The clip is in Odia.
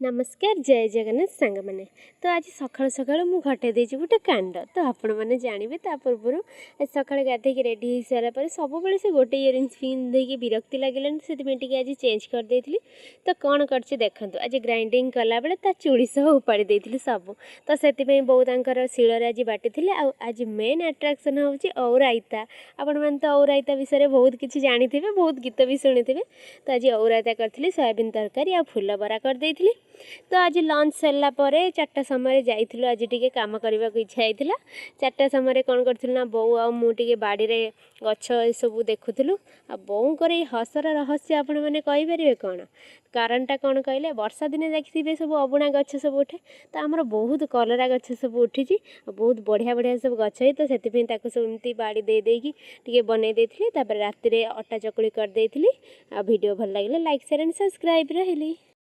ନମସ୍କାର, ଜୟ ଜଗନ୍ନାଥ ସାଙ୍ଗମାନେ। ତ ଆଜି ସକାଳୁ ସକାଳୁ ମୁଁ ଘଟେଇ ଦେଇଛି ଗୋଟେ କାଣ୍ଡ, ତ ଆପଣମାନେ ଜାଣିବେ। ତା ପୂର୍ବରୁ ଆଜି ସକାଳେ ଗାଧେଇକି ରେଡ଼ି ହେଇସାରିଲା ପରେ ସବୁବେଳେ ସେ ଗୋଟେ ଇୟରିଙ୍ଗସ୍ ପିନ୍ଧିକି ବିରକ୍ତି ଲାଗିଲାଣି, ସେଥିପାଇଁ ଟିକେ ଆଜି ଚେଞ୍ଜ କରିଦେଇଥିଲି। ତ କ'ଣ କରିଛି ଦେଖନ୍ତୁ। ଆଜି ଗ୍ରାଇଣ୍ଡିଙ୍ଗ କଲାବେଳେ ତା ଚୁଡ଼ି ସହ ଉପାଡ଼ି ଦେଇଥିଲି ସବୁ, ତ ସେଥିପାଇଁ ବୋଉ ତାଙ୍କର ଶିଳରେ ଆଜି ବାଟିଥିଲେ। ଆଉ ଆଜି ମେନ୍ ଆଟ୍ରାକ୍ସନ୍ ହେଉଛି ଓଉ ରାଇତା। ଆପଣମାନେ ତ ଓଉ ରାଇତା ବିଷୟରେ ବହୁତ କିଛି ଜାଣିଥିବେ, ବହୁତ ଗୀତ ବି ଶୁଣିଥିବେ। ତ ଆଜି ଓଉ ରାଇତା କରିଥିଲି, ସୋୟାବିନ୍ ତରକାରୀ ଆଉ ଫୁଲ ବରା କରିଦେଇଥିଲି। ତ ଆଜି ଲଞ୍ଚ ସରିଲା ପରେ 4ଟା ସମୟରେ ଯାଇଥିଲୁ, ଆଜି ଟିକେ କାମ କରିବାକୁ ଇଚ୍ଛା ହେଇଥିଲା। 4ଟା ସମୟରେ କ'ଣ କରିଥିଲୁ ନା, ବୋଉ ଆଉ ମୁଁ ଟିକେ ବାଡ଼ିରେ ଗଛ ଏସବୁ ଦେଖୁଥିଲୁ। ଆଉ ବୋଉଙ୍କର ଏଇ ହସର ରହସ୍ୟ ଆପଣମାନେ କହିପାରିବେ କ'ଣ କାରଣଟା କ'ଣ କହିଲେ? ବର୍ଷା ଦିନେ ଦେଖିଥିବେ ସବୁ ଅବୁଣା ଗଛ ସବୁ ଉଠେ। ତ ଆମର ବହୁତ କଲରା ଗଛ ସବୁ ଉଠିଛି ଆଉ ବହୁତ ବଢ଼ିଆ ବଢ଼ିଆ ସବୁ ଗଛ ହେଇ, ତ ସେଥିପାଇଁ ତାକୁ ସବୁ ଏମିତି ବାଡ଼ି ଦେଇ ଦେଇକି ଟିକେ ବନେଇ ଦେଇଥିଲି। ତାପରେ ରାତିରେ ଅଟା ଚକୁଳି କରିଦେଇଥିଲି। ଆଉ ଭିଡ଼ିଓ ଭଲ ଲାଗିଲେ ଲାଇକ୍, ସେୟାର ଆଣ୍ଡ ସବସ୍କ୍ରାଇବ୍। ରହିଲି।